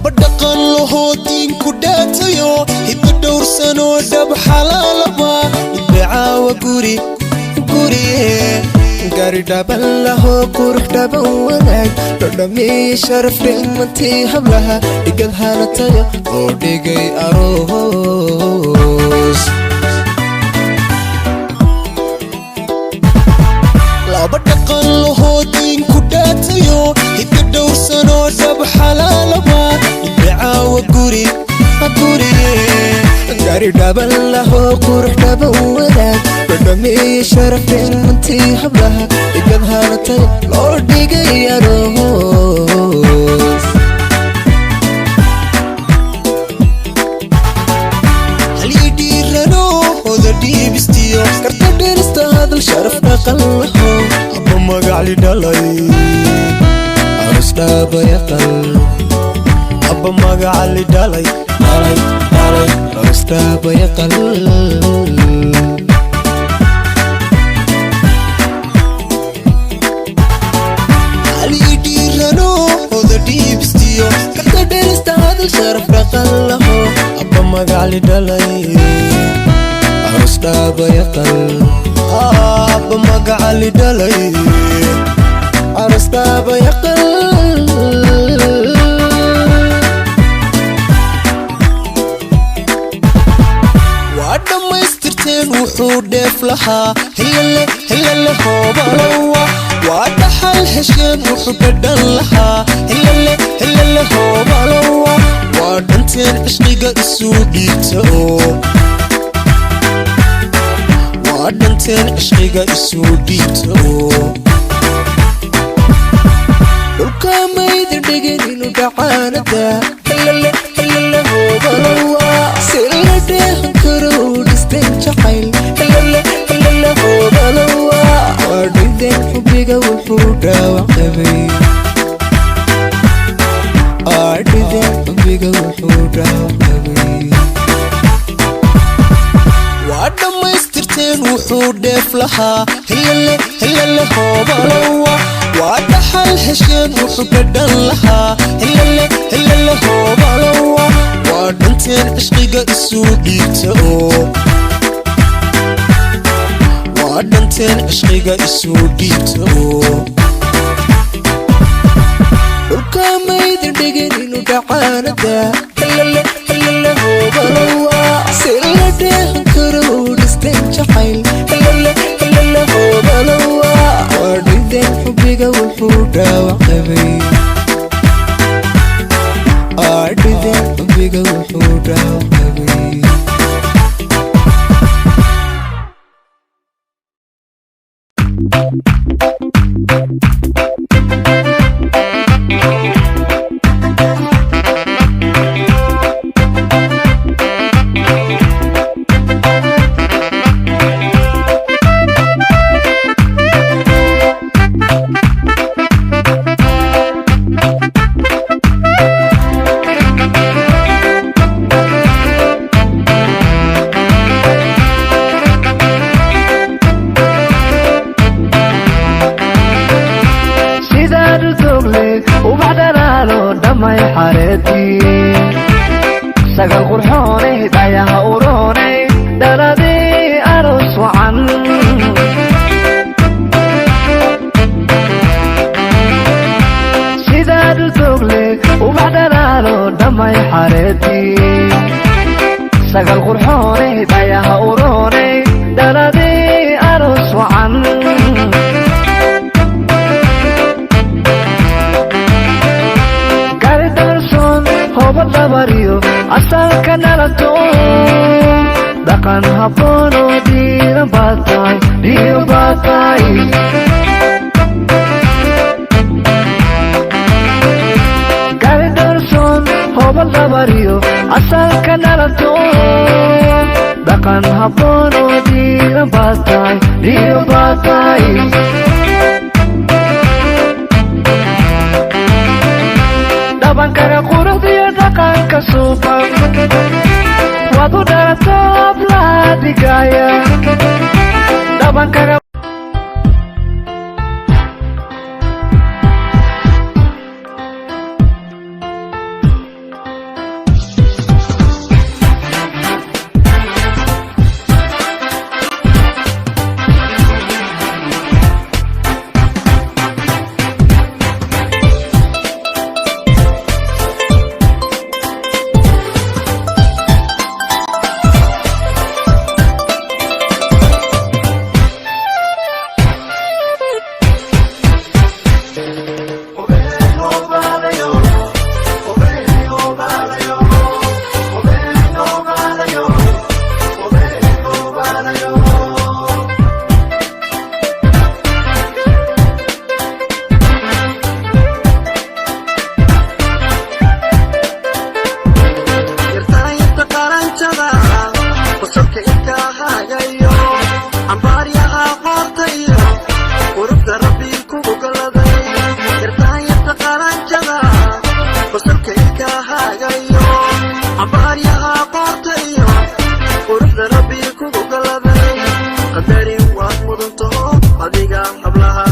Laba dhaqan lahoo diinku dhaatayo, hidda dhowrsanoo dhab xalaalaba, midbacaawa guri guriye. Gari dhaban lahoo qurux dhaban wanaag dhodhameeye, sharaf dhimantii hablaha, dhigad hanatayo oo dhigay aroos. Laba dhaqan lahoo diinku dhaatayo, hidda dhowrsanoo dhab xalaalaba, midbacaawa guri guriye. Gari dhaban lahoo qurux dhaban wanaag dhodhameeye, sharaf dhimantii hablaha, dhigad hanatayo loo dhigay aroos. Halii dhiiranoo oda dhiibistiyo, karta dherista hadal, sharaf dhaqan laho, abba magacli dhalay, aroos dhaabayaqal. Abba magacli dhalay, dhalay, dhalay, aroos dhaabayaqal. Halii dhiiranoo oda dhiibistiyo, karta dherista hadal, sharaf dhaqan laho, abba magacli dhalay, aroos dhaabayaqal. Abba magacli dhalay, aroos dhaabayaqal. Waa dhammaystirteen wuxuu dheef lahaa, helale helale hoobalowa. Waa dhaxal hesheen wuxuu dhadhan lahaa, helale helale hoobalowa. Waa dhanteen cishqiga isu dhiibta oo, waa dhanteen cishqiga isu dhiibta oo. Dhulka maydin dhigin inuu dhacaanada, helale helale hoobalowa. Si la dheehan karo dhisteen jacayl, helale helale hoobalowa. Waa dhideen xubbiga wuxuu dhaawac qabay, waa dhideen xubbiga wuxuu dhaawac qabay. Waa dhammaystirteen wuxuu dheef lahaa, helale helale hoobalowa. Waa dhaxal hesheen wuxuu dhadhan lahaa, helale helale hoobalowa. Waa dhanteen cishqiga isu dhiibta oo, waa dhanteen cishqiga isu dhiibta oo. Dhulka maydin dhigin inuu dhacaanada, helale helale hoobalowa. Si la dheehan karo dhisteen jacayl, helale helale hoobalowa. Waa dhideen xubbiga wuxuu dhaawac qabay, waa dhideen xubbiga wuxuu dhaawac qabay. Sidaad u dogle ubax dhalaalo dhammay xareedii, sagal qurxoonay dhayaha uroonay, dhaladii aroos wacan. Sidaad u dogle ubax dhalaalo dhammay xareedii, sagal qurxoonay dhayaha uroonay, dhaladii aroos wacan. Gari darsoon hooba dhabariyo asalka dhalato, dhaqan habboon oo diiran baad tahay, diiran baad tahay. Gari darsoon hooba dhabariyo asalka dhalato, dhaqan habboon oo diiran baad tahay, diiran baad tahay. Dhabankaga quruxdiyo dhaqanka suuban waad u dhalato ablaadigaaya dhabankaga. Yartaayarta qaranjada, qosolka ilkaahagayo, cambaaryaha qoortayo, quruxda Rabbi kugu galaday. Yartaayarta qaranjada, qosolka ilkaahagayo, cambaaryaha qoortayo, quruxda Rabbi kugu galaday. Qadarin waad mudantaho adiga hablaha.